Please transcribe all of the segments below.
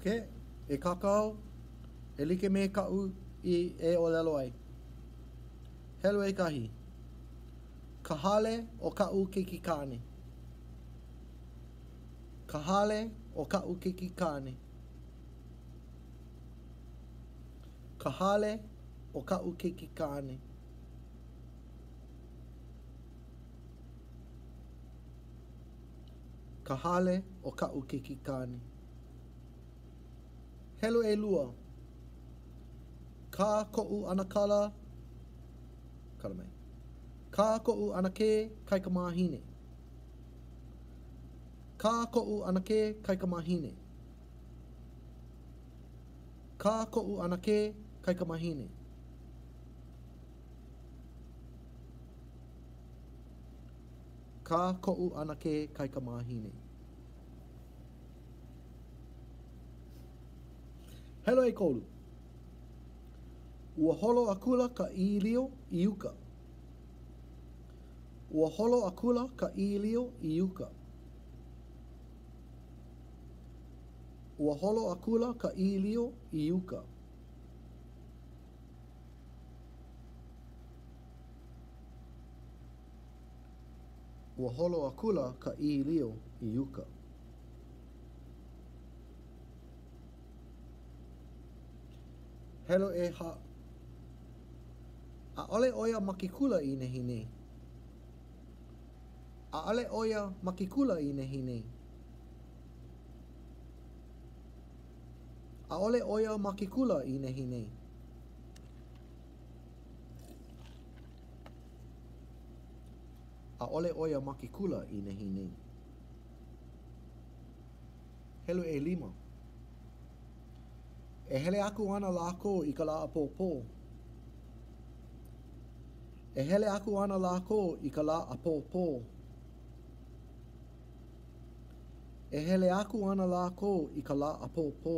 Okay, e kākau e like me kaʻu i e ʻōlelo ai. Helu ʻekahi. Ka hale o kaʻu keikikāne. Ka hale o kaʻu keikikāne. Ka hale o kaʻu keikikāne. Ka hale o kaʻu keikikāne. Helu ʻelua. Kā koʻu ʻanakala, kala mai. Kā koʻu ʻanakē kaikamahine. Kā koʻu ʻanakē kaikamahine. Kā koʻu ʻanakē kaikamahine. Kā koʻu ʻanakē kaikamahine. Helu ʻekolu. Ua holo akula ka ʻīlio i uka. Ua holo akula ka ʻīlio i uka. Ua holo akula ka ʻīlio i uka. Ua holo akula ka ʻīlio i uka. Helu ʻehā. ʻAʻole ʻo ia ma ke kula i nehinei. ʻAʻole ʻo ia ma ke kula i nehinei. ʻAʻole ʻo ia ma ke kula i nehinei. ʻAʻole ʻo ia ma ke kula i nehinei. Helu ʻelima. E hele aku ana lākou i ka lā ʻapōpō. E hele aku ana lākou i ka lā ʻapōpō. E hele aku ana lākou i ka lā ʻapōpō.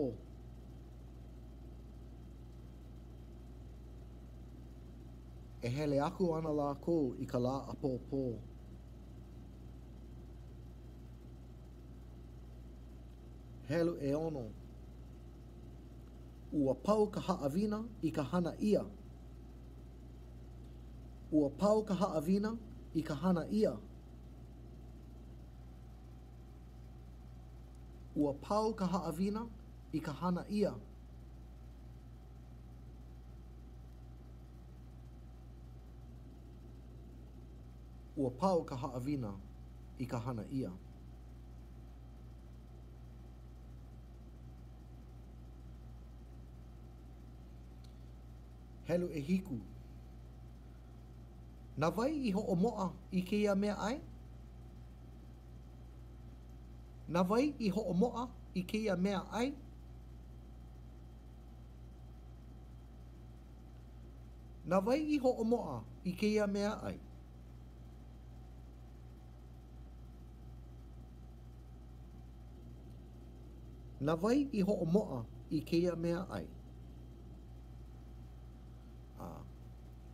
E hele aku ana lākou i ka lā ʻapōpō. Helu ʻeono. Ua pau ka haʻawina i ka hana ʻia. Ua pau ka haʻawina i ka hana ʻia. Ua pau ka haʻawina i ka hana ʻia. Ua pau ka haʻawina i ka hana ʻia. Helu ʻehiku. Na wai i hoʻomoʻa i kēia meaʻai? Na wai i hoʻomoʻa i kēia meaʻai? Na wai i hoʻomoʻa i kēia meaʻai? Na wai i hoʻomoʻa i kēia meaʻai? A,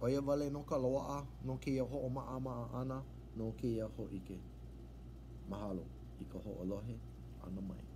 ʻo ia wale nō ka loaʻa no kēia hoʻomaʻamaʻa ʻana no kēia hōʻike. Mahalo i ka hoʻolohe ʻana mai.